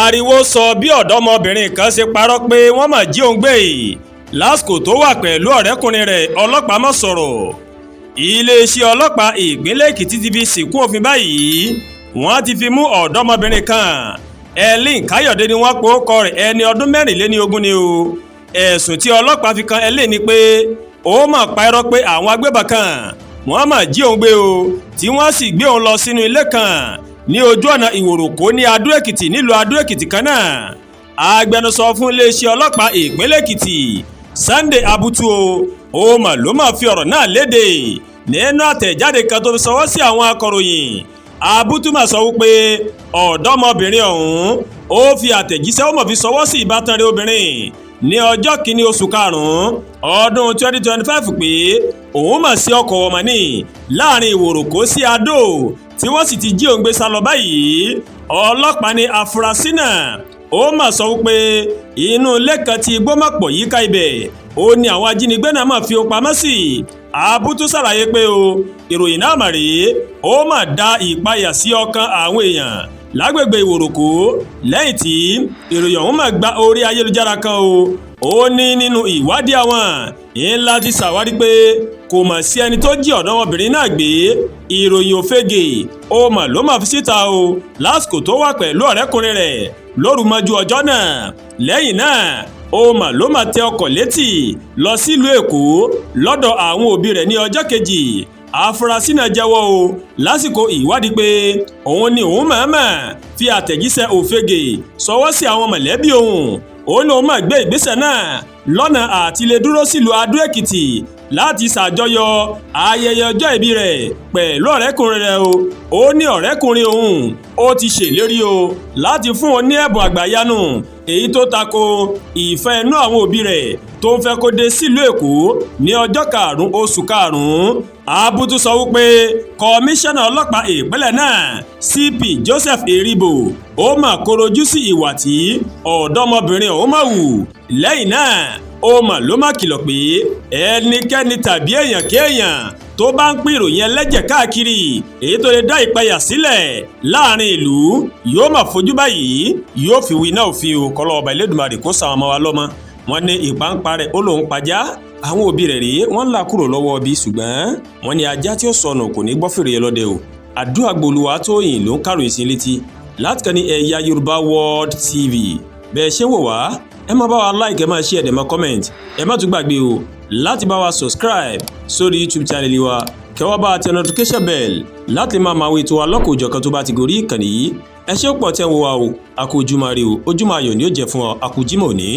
Ariwo sọ bí ọ̀dọ́mọbìnrin kan ṣe parọ́ pé wọ́n mà jí òun gbé lásìkò tó wà pẹ̀lú ọ̀rẹ́kùnrin rẹ̀. Ọlọ́pàá mọ̀ sọ̀rọ̀. Iléeṣẹ́ ọlọ́pàá ìpínlẹ̀ Èkìtì ti fi ṣìnkún òfin báyìí. Wọ́n ti fi mú ọ̀dọ́mọbìnrin kan, Ellen Káyọ̀dé ni wọ́n pe orúkọ rẹ̀, ẹni ọdún 24 ni o. Ẹ̀sùn tí ọlọ́pàá fi kan Ellen ni pé ó mà pa irọ́ pé àwọn agbébọn kan wọ́n mà jí òun gbé o, tí wọ́n sì gbé òun lọ sínú ilé kan ní ojú ọ̀nà Ìwòròkó ní Adó Èkìtì, nílùú Adó Èkìtì kan náà. Agbẹnusọ fún iléeṣẹ́ ọlọ́pàá ìpínlẹ̀ Èkìtì, Sunday Abutu o, ó mà ló mà fi ọ̀rọ̀ náà léde nínú àtẹ̀jáde kan tó fi ṣọwọ́ sí àwọn akọ̀ròyìn. Abutu mà sọ wípé ọ̀dọ́mọbìnrin ọ̀hún ó fi àtẹ̀jíṣẹ́ ó mọ̀ fi ṣọwọ́ sí ìbátan rẹ̀ obìnrin ní ọjọ́ 1 oṣù karùn-ún ọdún 2025 pé òun mà sí ọkọ̀ ọmọ ní láàrin Ìwòròkó sí Adó, tí wọ́n sì ti jí òun gbé sá lọ báyìí. Ọlọ́pàá ní afurasí náà ó mà sọ wípé inú ilé kan tí igbó mọ̀ pọ̀ yíká ibẹ̀ ó ní àwọn ajínigbé náà mà fi òun pamọ́ sí. Abutu ṣàlàyé pé o ìròyìn náà mà rèé, ó mà dá ìpayà sí ọkàn àwọn èèyàn lágbègbè Ìwòròkó lẹ́yìn tí ìròyìn ọ̀hún mà gba orí ayélujára kan o. Ó ní nínú ìwádìí àwọn ńlá ti ṣàwárí pé kò mà sí ẹni tó jí ọ̀dọ́mọbìnrin náà gbé. Ìròyìn òfegè ó mà ló mà fi síta o lásìkò tó wà pẹ̀lú ọ̀rẹ́kùnrin rẹ̀ lóru mọ́jú ọjọ́ náà. Lẹ́yìn náà, ó mà ló mà tẹ ọkọ̀ létí lọ sílùú Èkó lọ́dọ̀ àwọn òbí rẹ̀ ní ọjọ́ kejì. Afurasí náà jẹ́wọ́ o lásìkò ìwádìí pé òun ni òun mọ̀ọ́mọ̀ fi àtẹ̀jíṣẹ́ òfegè ṣọwọ́ sí àwọn mọ̀lẹ́bí òun. Òun lòun máa gbé ìgbésẹ̀ náà lọ́nà àti lè dúró sílùú Adó Èkìtì láti ṣàjọyọ̀ ayẹyẹ ọjọ́ ìbí rẹ̀ pẹ̀lú ọ̀rẹ́kùnrin rẹ̀ o. Ó ní ọ̀rẹ́kùnrin òun ó ti ṣèlérí o láti fún òun ní ẹ̀bùn àgbàyanu, èyí tó tako ìfẹ́ inú àwọn òbí rẹ̀ tó ń fẹ́ kó dé sílùú Èkó ní ọjọ́ 5 oṣù karùn-ún. Abutu sọ wípé kọmíṣánná ọlọ́pàá ìpínlẹ̀ náà, CP Joseph Eribo, ó mà korojú sí ìwà tí ọ̀dọ́mọbìnrin ọ̀hún mà wù. Lẹ́yìn náà, ó mà ló má kìlọ̀ pé ẹnikẹ́ni tàbí èèyàn kéèyàn tó bá ń pín ìròyìn ẹlẹ́jẹ̀ káàkiri, èyí tó lè dá ìpayà sílẹ̀ láàrin ìlú, yóò mà fojú báyìí yóò fi wí náà òfin o. Kọ́lọ́ ọba Elédùmarè kó sàwọn ọmọ wa lọ́mọ. Wọ́n ní ìpáǹpá rẹ̀ ó lòun pajá, àwọn òbí rẹ̀ rèé, wọ́n ń là kúrò lọ́wọ́ ọbí, ṣùgbọ́n wọ́n ní ajá tí ó sọnù kò ní gbọ́ fèrè ọlọ́dẹ o. Àdúrà gbolúwa Tóyìn ló ń káròyìn sí létí láti kàn ní Ẹ̀yà Yorùbá World TV. Bẹ́ẹ̀ ṣé wò wá, ẹ má bá wa like, ẹ máa share, ẹ máa comment. Ẹ má tún gbàgbé o láti bá wa subscribe sórí YouTube channel wa, kẹ́ wá bá wa tẹ notification bell láti máa máa wo ètò wa lọ́kọ̀ọ́jọ̀kan tó bá ti gorí ìkànnì yìí. Ẹ ṣé pọ̀ tẹ́ ń wo wa o. A kú ojúmọ́ ire o, ojúmọ́ ayọ̀ ni ó jẹ́ fún ọ. A kú Jímọ̀ òní.